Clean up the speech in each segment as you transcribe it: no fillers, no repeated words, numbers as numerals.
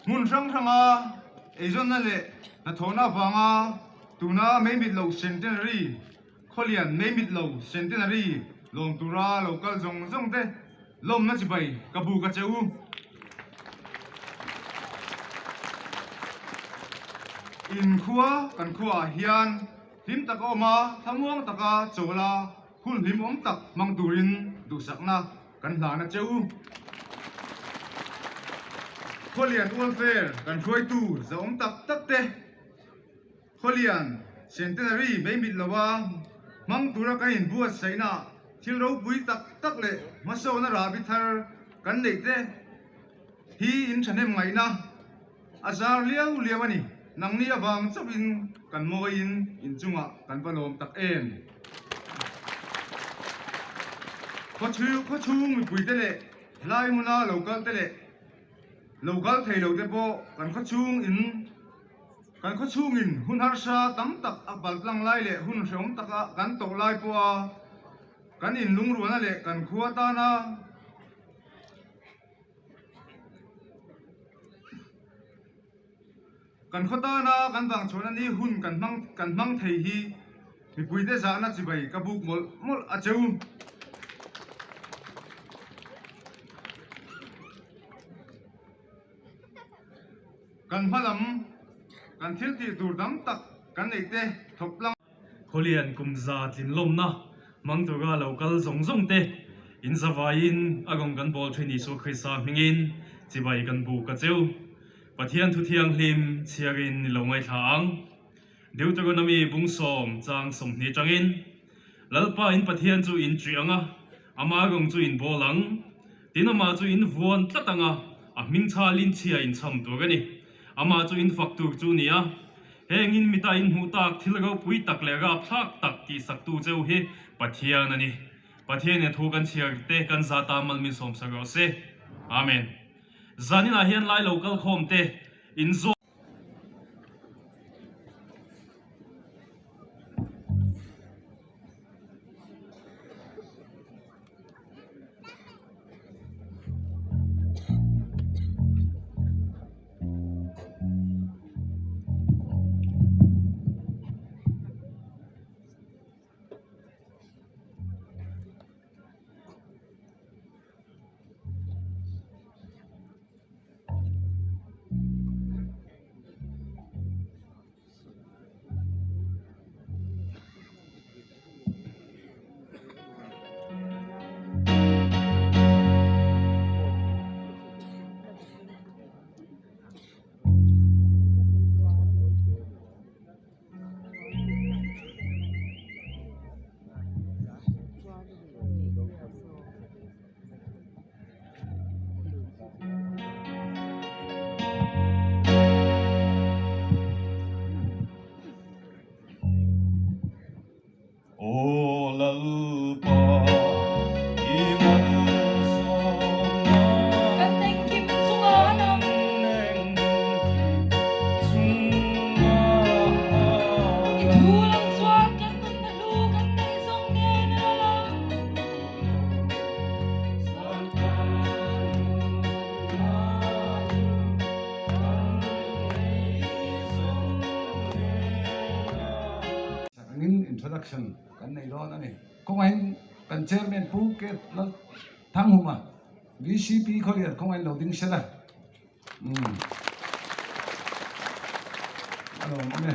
Hmun hrang hranga eizawnna leh hnathawhna avanga tuna Meimit Lo Centenary, Khawlian Meimit Lo Centenary lawm tura lo kal zawng zawng te lawmna chibai ka buk a che u. In khua kan khuaah hian hlim taka awm a, thlamuang taka chawl a, hun hlimawm tak hmang turin duhsakna kan hlan a che u. Khawlian Welfare kan hruaitu zahawm tak tak te, Khawlian Centenary meimit lova hmang tura kan inbuatsaihna thil ropui tak tak leh hmasawna rahbi thar kan neih te hi in thahnem ngaihna A zar liau liau a ni. Nangni avang chauhin kan mawiin inchungah kan va lawm tak em? Khawchhung mipuite leh helai hmuna lo kal te leh lo kal thei lo te pawh kan khawchhung in kan khawchhungin hun harsa tam tak a paltlang lai leh hun hrehawm taka kan tawh lai pawha kan inlungrualna leh kan khua tana Kan khaw tana kan vang chhuahna ni hun kan hmang kan hmang thei hi mipuite zahna chibai ka buk mawlh mawlh a cheu. Kan hma lam kan thil tih tur dang tak kan neih te thawk tlang. Khawlian kum za tlinlawmna hmang tura lo kal zawng zawng te in zavaiin a rawng kan bawl thin Isua Krista hmingin chibai kan buk a cheu. Pathian thu thianghlim chhiarin ni lo ngaithla ang. Deuteronomy bung sawm chang 20 tangin, Lalpa in Pathian chu in ṭih ang a, ama rawng chu in bawl ang. Tin amah chu in vuan tlat ang a, a hming chhalin chhia in chham tur a ni. Amah chu in fak tur chu ni a. Hengin mita in hmuh tak thil ropui tak leh rapthlak tak tihsaktu cheu hi Pathian a ni. Pathianin a thu kan chhiar te kan zah ta mal min sawmsak rawh se. Amen. Zaninah hian lai lo kal khawm te in zawh. Aw Lalpa, i malsawmna Kan engkim chungah a lang. I thu lo chuan kan nunna hlu kan neih zawng nen a lang. Angin introduction kan nei dawn a ni. Kawngaihin kan chairman Pu Ket Lal Thanghuma, VCP Khawlian kawngaihin lo ding sela. Umm. A lawm awm e.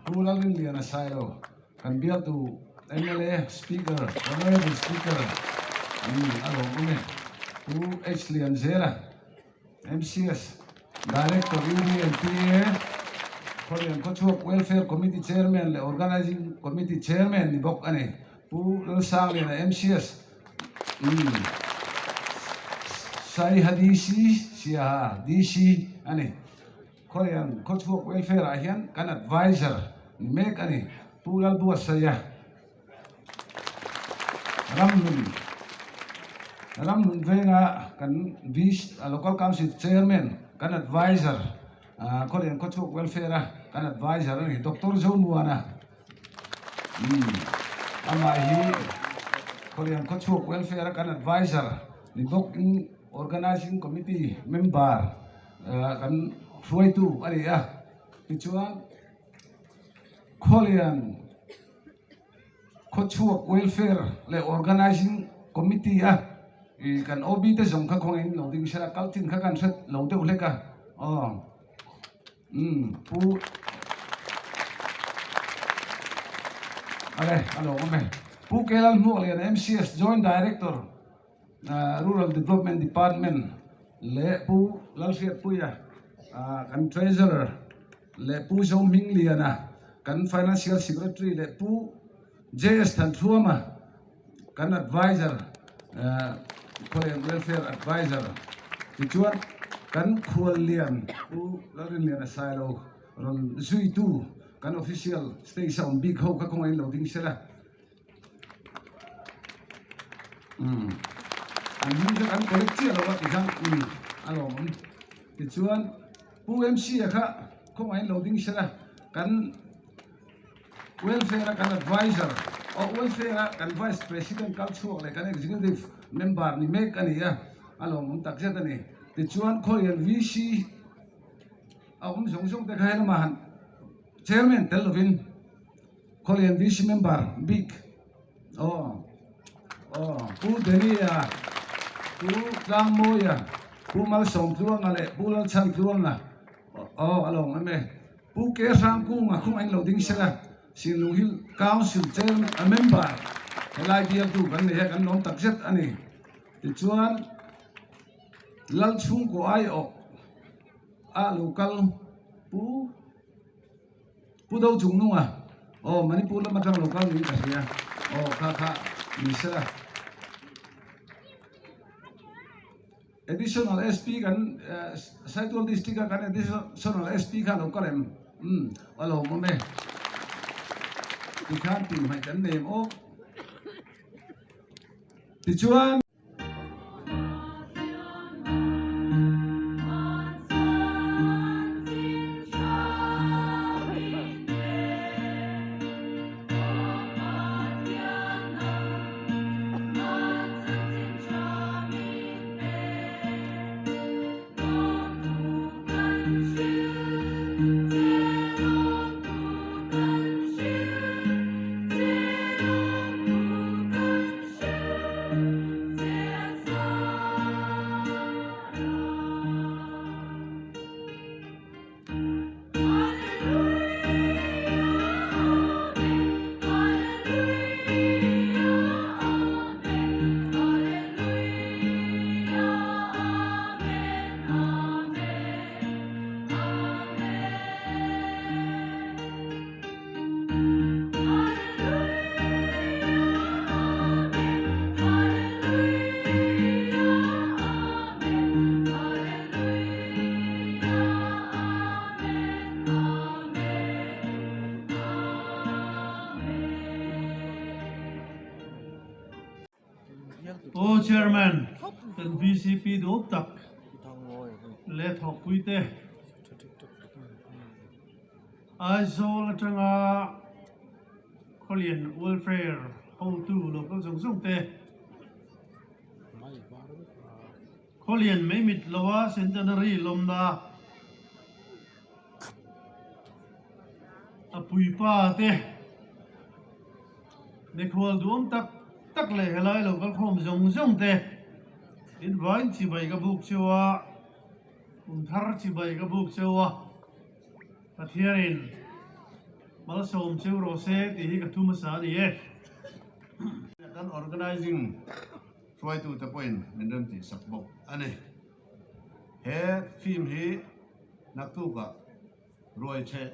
Pu Lalrinliana Sailo kan bialtu mla Speaker, Honorable Speaker, umm a lawm awm e. Pu H Lianzela. MCS Director UDNPA, Khawlian Khawchhuak Welfare Committee Chairman leh Organising Committee Chairman ni bawk a ni. Pu Lalsangliana MCS, Saiha DC, Siaha DC a ni. Khawlian Khawchhuak Welfare ah hian kan Advisor ni mek a ni. Pu Lalbuatsaia. Ramhlun Ramhlun venga kan VC Local Council Chairman kan Advisor Khawlian Khawchhuak Welfare a kan Advisor a ni Doctor Zomuana amah hi Khawlian Khawchhuak Welfare a kan Advisor ni bawk in Organising Committee Member. kan hruaitu a ni a tichuan Khawlian Khawchhuak Welfare leh Organising Committee a ih kan OB te zawng kha khawngaih in lo ding sela kal chin kha kan hre lo deuh hlek a aw umm pu ale a lo awm e Pu Kelalhmuakliana MCS Joint Director Rural Development Department leh Pu Lalhriatpuia kan Treasurer leh Pu Zohmingliana kan Financial Secretary leh Pu JS Thanthluama kan Advisor Khawleng Welfare Advisor tichuan kan Khuallian Pu Lalrinliana Sailo rawn zuitu kan Official stage a awm bik ho kha kawngah in lo ding sela. Umm an hming kha kan collect chiah lo a tikhan umm a lawmawm tichuan Pu MC a kha khawngaihin lo ding sela kan welfare a kan advisor aw welfare a kan vice president kal chhuak leh kan executive member ni mek a ni a a lawmawm takzet a ni tichuan Khawlian VC a awm zawng zawng te kha helamah han chairman tel lovin. Khawlian VC member bik aw aw Pu Denia, Pu Tlangmawia, Pu Malsawmtluanga leh Pu Lalchhantluanga aw a lo awm e. Pu Ke Hrangkunga khung a inlo ding sela Sinlung Hill Council Chairman a member helai bialtu kan nei a kan lawm takzet a ni. Tichuan Lalchhungkaw aiawh a lo kal Pu. Pu Do Chung Nunga, Aw, Manipur lam atang lo kal niin ka hria. Aw, kha kha ni sela. Additional SP kan Saitual District a kan Additional SP kha lo kal em? Umm, a lo awm e. Tikhan tih hmaih kan nei em aw. Tichuan. Aw Chairman, kan vcp duh tak leh thawkpuite Aizawl atanga Khawlian Welfare hotu local zawng zawng te Khawlian mai mit loa Centenary lawmna a puipa te mikhual duam tak tak leh helai lo kalkhawm zawng zawng te invain chibai ka buk cheu a kum thar chibai ka buk cheu a Pathianin malsawm cheu rawh se tih hi ka thu hmasa a ni e. Kan organising hruaitute pawhin min remtih sak bawk a ni. He film hi naktukah ruai theh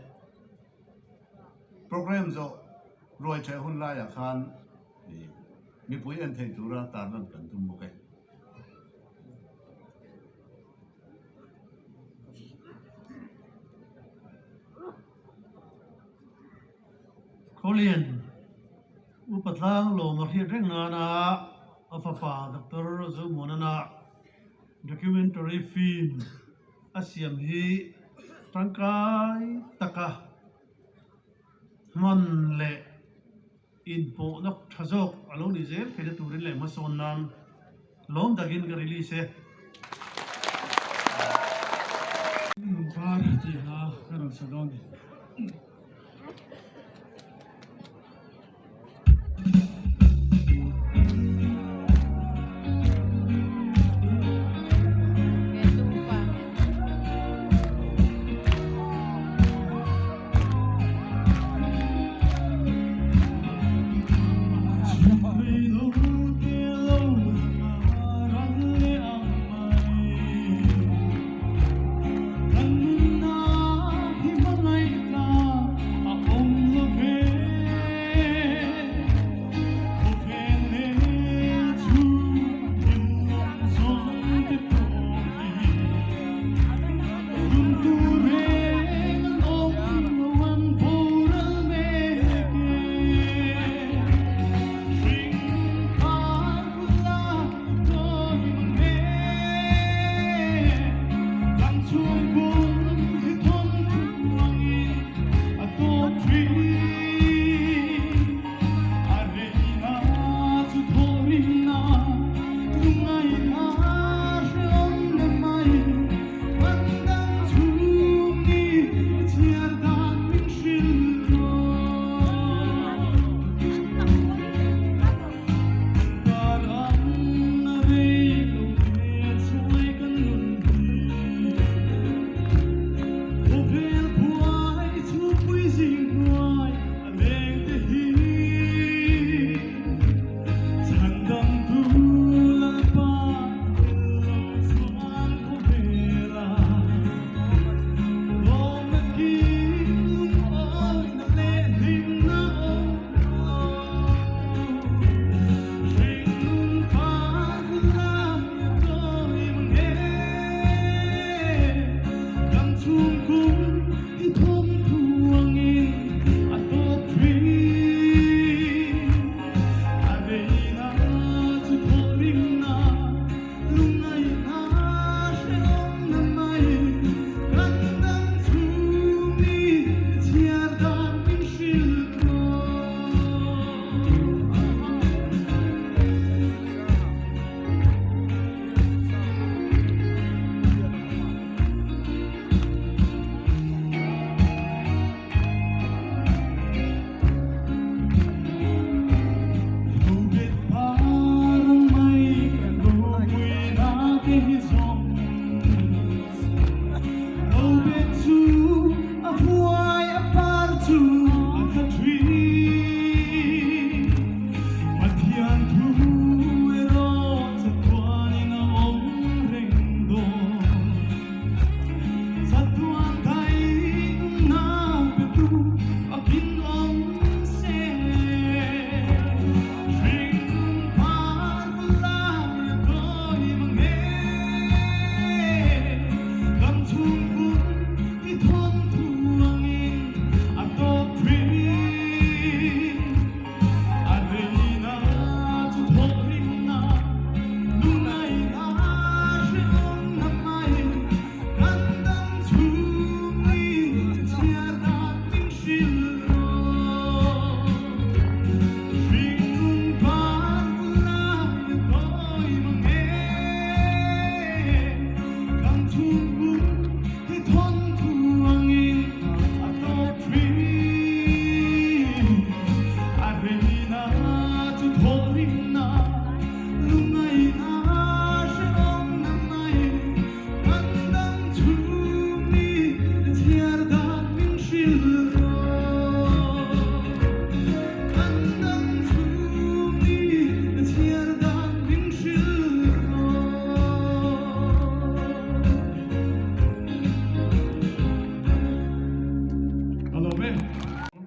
program zawh ruai theh hun laiah khan mipui en thei tura tarlan kan tum bawk e. Khawlian Upa tlang lawm a hriat reng nana a fapa Doctor Zomuanana documentary film a siam hi tangkai taka hman leh inpawhna tha zawk a lo ni zel theihna turin leh hmasawn nan lawm takin ka release e. Par tih hla ka rawn sa dawn.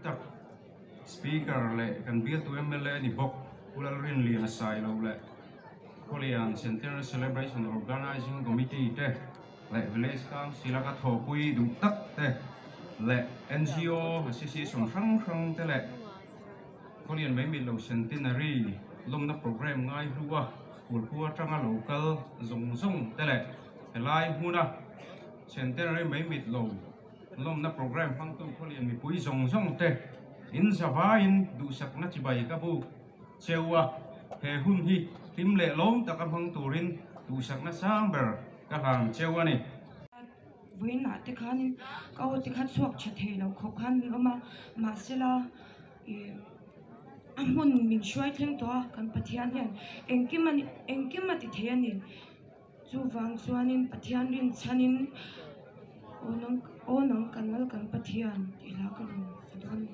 Tak Speaker leh kan bialtu mla ni bawk Pu Lalrinliana Sailo leh Khawlian Centenary Celebration Organising Committee te leh Village Council a ka thawhpui duh tak te leh ngo Association hrang hrang te leh Khawlian mai mit lo Centenary lawmna programme ngai hlu a Kulkhua atanga lo kal zawng zawng te leh helai hmuna Centenary mai mit lo lawmna programme hmangtu Khawlian mipui zawng zawng te in zavaiin duhsakna chibai ka buk cheu a, he hun hi hlim leh lawm taka hmang turin duhsakna sang ber ka hlang cheu a ni. Vawiinah te khanin ka aw te kha chhuak tha thei lo khawp khan min awm a, mahsela ih a hmun min hruai thleng tawh a kan Pathian hian engkim a ni engkim a ti thei a ni. Chuvang chuanin Pathian rinchhanin aw nang aw nang kan lal kan Pathian tih hla ka rawn sa dawn a ni.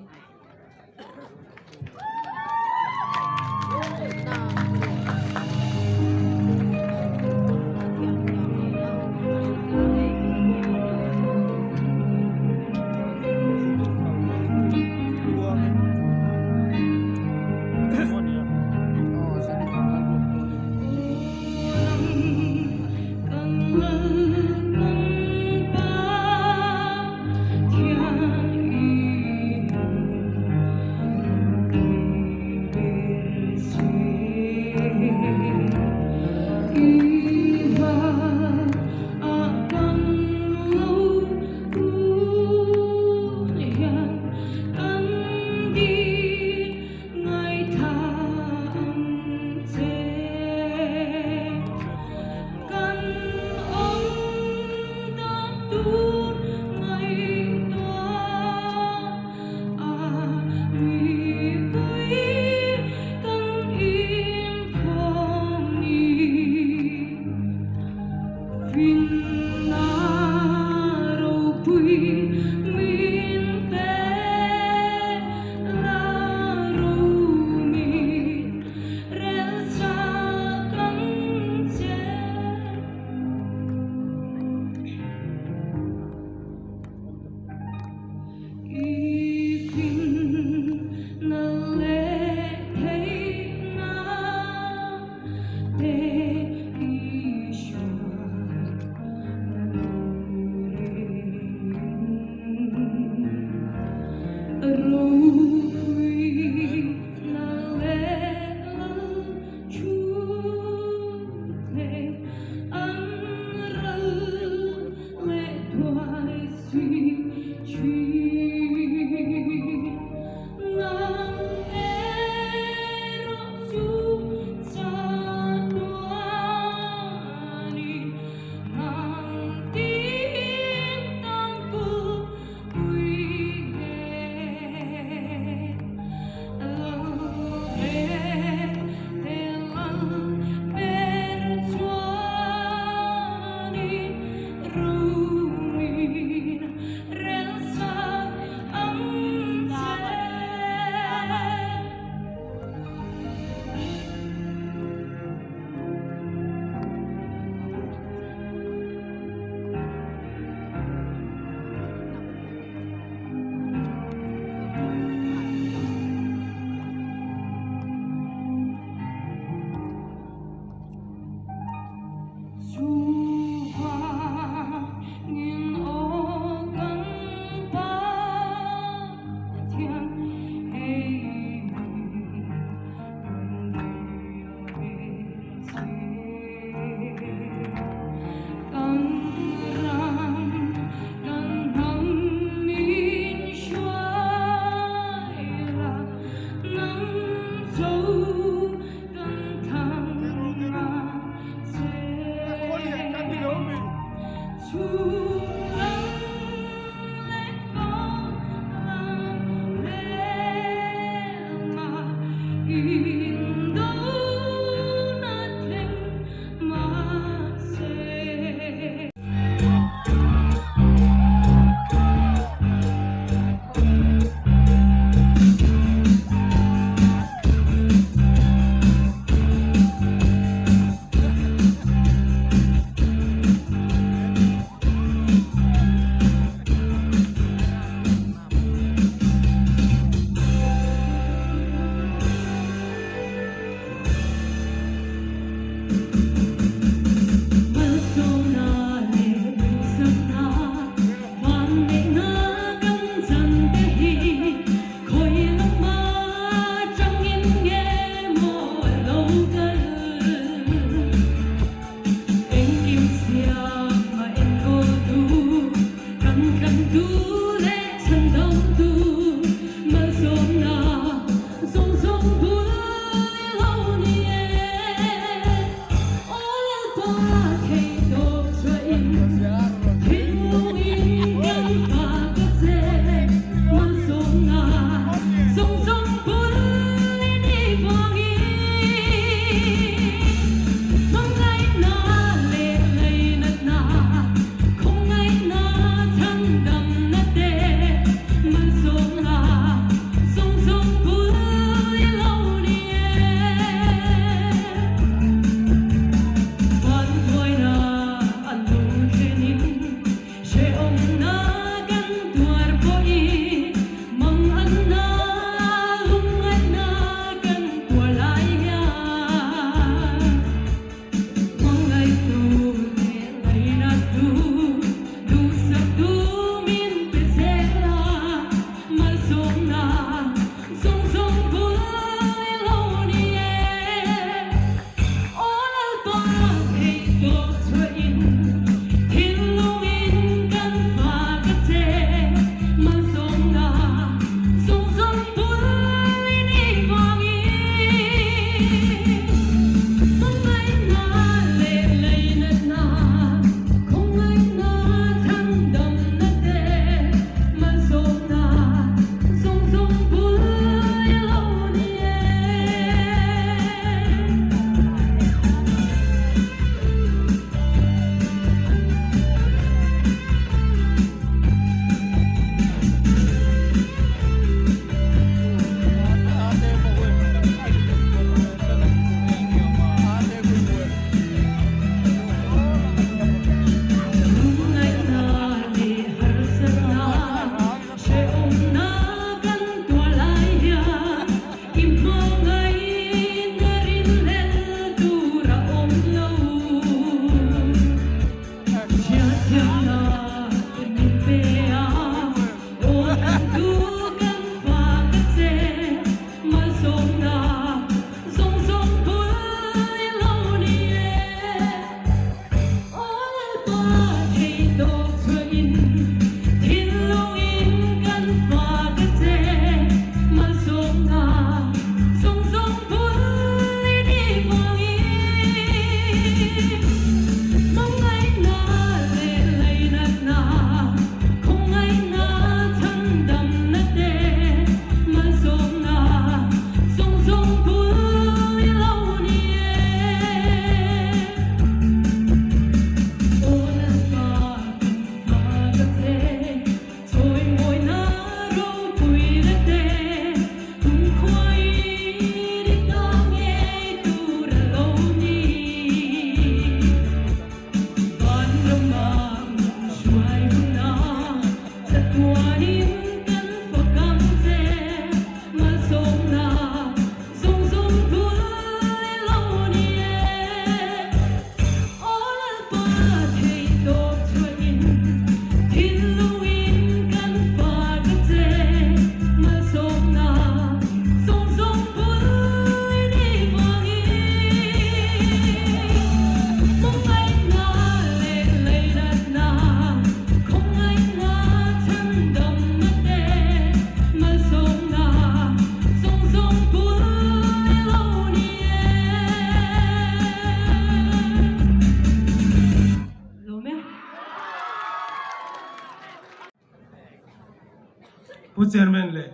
Pu Chairman leh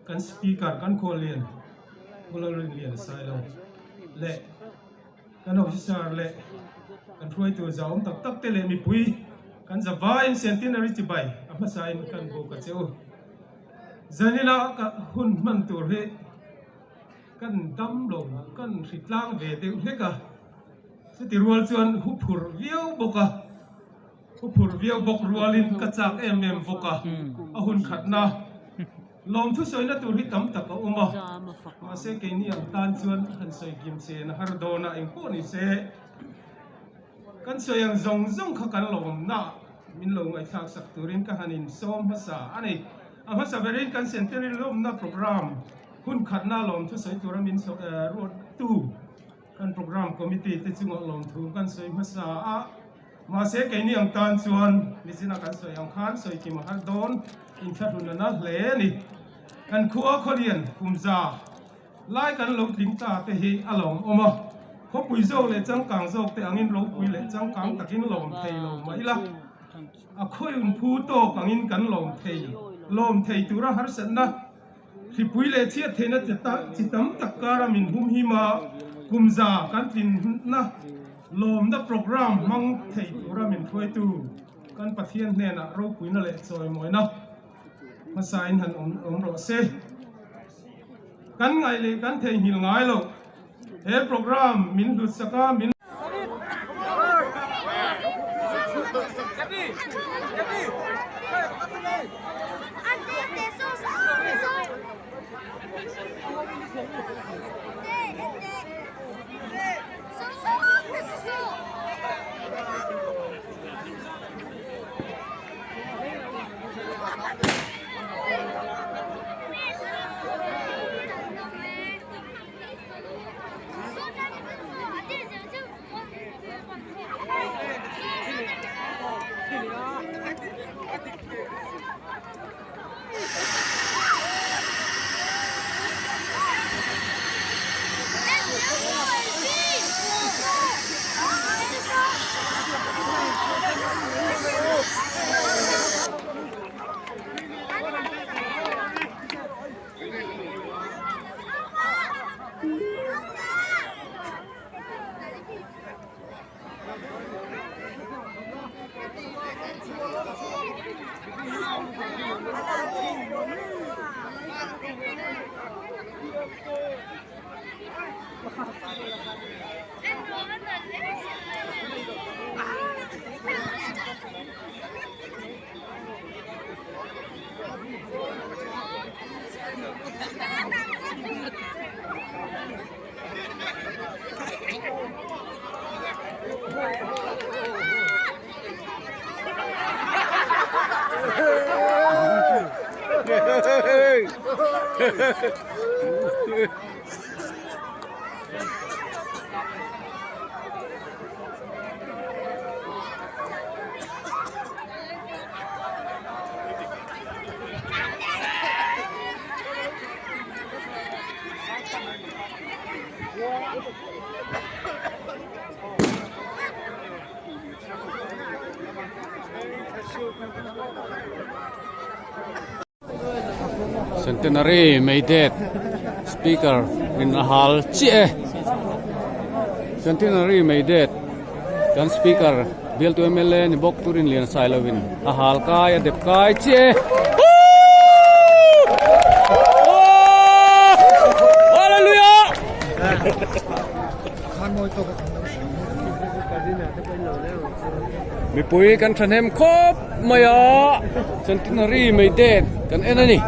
kan Speaker kan Khuallian Pu Lalrinlian Sailo leh kan Officer leh kan hruaitu zahawm tak tak te leh mipui kan zavaiin Centenary chibai a hmasain kan buk a che u. Zanina ka hun hman tur hi kan dam lo kan hritlang ve deuh hlek a, chuti rual chuan huphurh viau bawk a. Pu phur viau bawk rualin ka chak em em bawk a, a hun khatna lawmthu sawina tur hi tam tak a awm a, mahse keini ang tan chuan han sawi kim che na har dawn a, engpawh ni se kan sawi ang zawng zawng kha kan lawmna min lo ngaihthlak sak turin ka han insawm hmasa a ni. A hmasa berin kan Centenary lawmna programme hun khatna lawmthu sawi tura min ruattu kan programme committee te chungah lawmthu kan sawi hmasa a. Mahse keini ang tan chuan Mizina kan sawi ang khan sawi kim a har dawn inthlahrun a na hle a ni. Kan khua Khawlian Kumza lai kan lo tling ta te hi a lawmawm a, khawpui zawk leh changkang zawk te angin ropui leh changkang takin lawm thei lo mah ila, a khawiun phu tawk angin kan lawm thei lawm thei tura harsatna Hripui leh chhiat theihna chi tam tak kara min hum him a, kumza kan tlinna lawmna programme hmang thei tura min hruaitu kan Pathian hnenah ropuina leh chawimawina hmasain han awm rawh se. Kan ngaih leh kan theihnghilh ngai lo he programme min hlutsak a, min. Centenary May Day speaker in a hal chiah e Centenary May Day kan speaker bialtu mla ni bawk turin lian sai lovin a hal kai a dep kai chiah e. Mipui kan thahnem khawp mai a centenary mai date kan en a ni.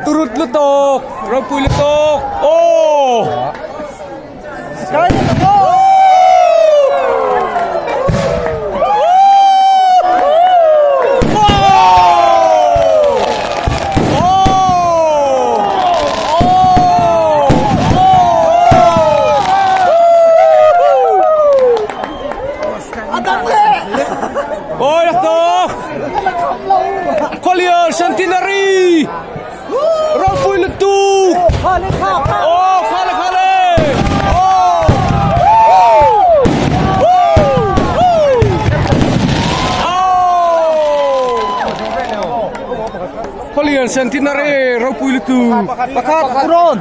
Turut lutuk ropui lutuk aw. Ôi là to Collier Centenary Ropui lutuk Oh khale khale Oh Collier Centenary Ropui lutuk Pakhat Puron